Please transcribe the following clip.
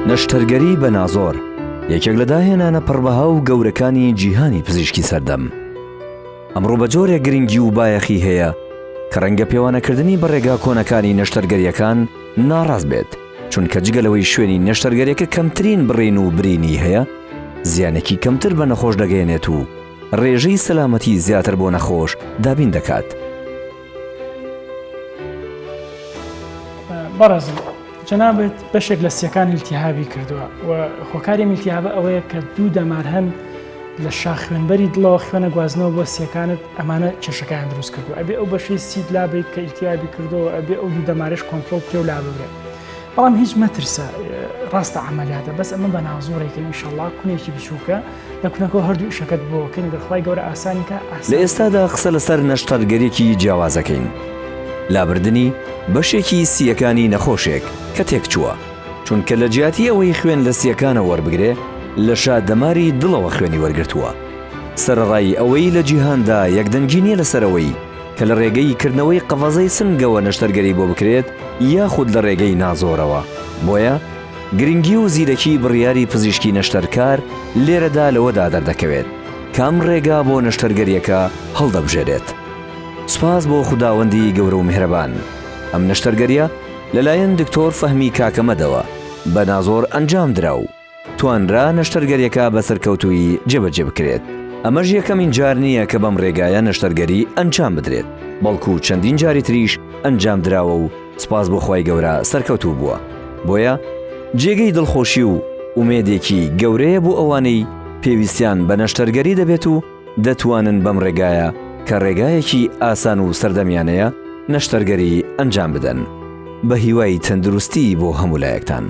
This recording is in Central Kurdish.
نەشتەرگەری بە نازۆر یەکێک لە داهێنانە پڕبەها و گەورەکانی جیهانی پزیشکی سەردەم. ئەمڕۆ بە جۆرێک گرنگی و بایەخی هەیە کە ڕەنگە پێوانەکردنی بە ڕێگا کۆنەکانی نەشتەرگەرییەکان ناڕاست بێت، چونکە جگە لەوەی شوێنی نەشتەرگەریەکە کەمترین بڕین و برینی هەیە، زیانێکی کەمتر بە نەخۆش دەگەیەنێت و ڕێژەی سەلامەتی زیاتر بۆ نەخۆش دابین دەکات. بەڕێزم جەنابت بەشێک لە سیەکان ئیلتیهابی کردووە و هۆکاری ئەم ئیلتیهابە ئەوەیە کە دوو دەمار هەن لە شاخ خوێنبەری دڵەوە خوێنە گوازنەوە بۆ سیەکانت ئەمانە کێشەکان دروست کردو ئەبێ ئەو بەشەی سیت لابیت کە ئیلتیابی کردەوە ئەبێ ئەو دوو دەمارش کۆنترۆڵ بکرێ و لاببرێ بەڵام هیچ مەترسە ڕاستە عملیاتە بەس ئەمە بە نازۆرێکە ئینشەڵڵا کونێکی بچووکە لە کونەکەەوە هەردوو ئیشەکەت بۆ کەین گەر خوای گەورە ئاسانی کە لە ئێستادا قسە لەسەر نەشتەرگەریەکی جیاوازەکەین لابردنی بەشێکی سییەکانی نەخۆشێک کە تێکچووە چونکە لە جیاتی ئەوەی خوێن لە سییەکانەوە وەربگرێ لە شا دەماری دڵەوە خوێنی وەرگرتووە سەرەڕای ئەوەی لە جیهاندا یەکدەنگی نییە لەسەر ئەوەی کە لە ڕێگەی کردنەوەی قەفەزەی سنگەوە نەشتەرگەری بۆ بکرێت یاخود لە ڕێگەی نازۆرەوە بۆیە گرنگی و زیرەکی بڕیاری پزیشکی نەشتەرکار لێرەدا لەوەدا دەردەکەوێت کام ڕێگا بۆ نەشتەرگەریەکە هەڵدەبژێرێت. سوپاس بۆ خوداوەندی گەورە و میهرەبان ئەم نەشتەرگەریە لەلایەن دکتۆر فەهمی کاکەمەدەوە بە نازۆر ئەنجام درا و توانرا نەشتەرگەریەکە بە سەرکەوتوویی جێبەجێ بکرێت. ئەمەش یەکەمین جار نییە کە بەم ڕێگایە نەشتەرگەری ئەنجام بدرێت، بەڵکو چەندین جاری تریش ئەنجام دراوە و سوپاس بۆ خوای گەورە سەرکەوتوو بووە. بۆیە جێگەی دڵخۆشی و ئومێدێکی گەورەیە بۆ ئەوانەی پێویستیان بە نەشتەرگەری دەبێت و دەتوانن بەم ڕێگایە کە ڕێگایەکی ئاسان و سەردەمیانەیە نەشتەرگەری ئەنجام بدەن. بە هیوای تەندروستی بۆ هەموو لایەکتان.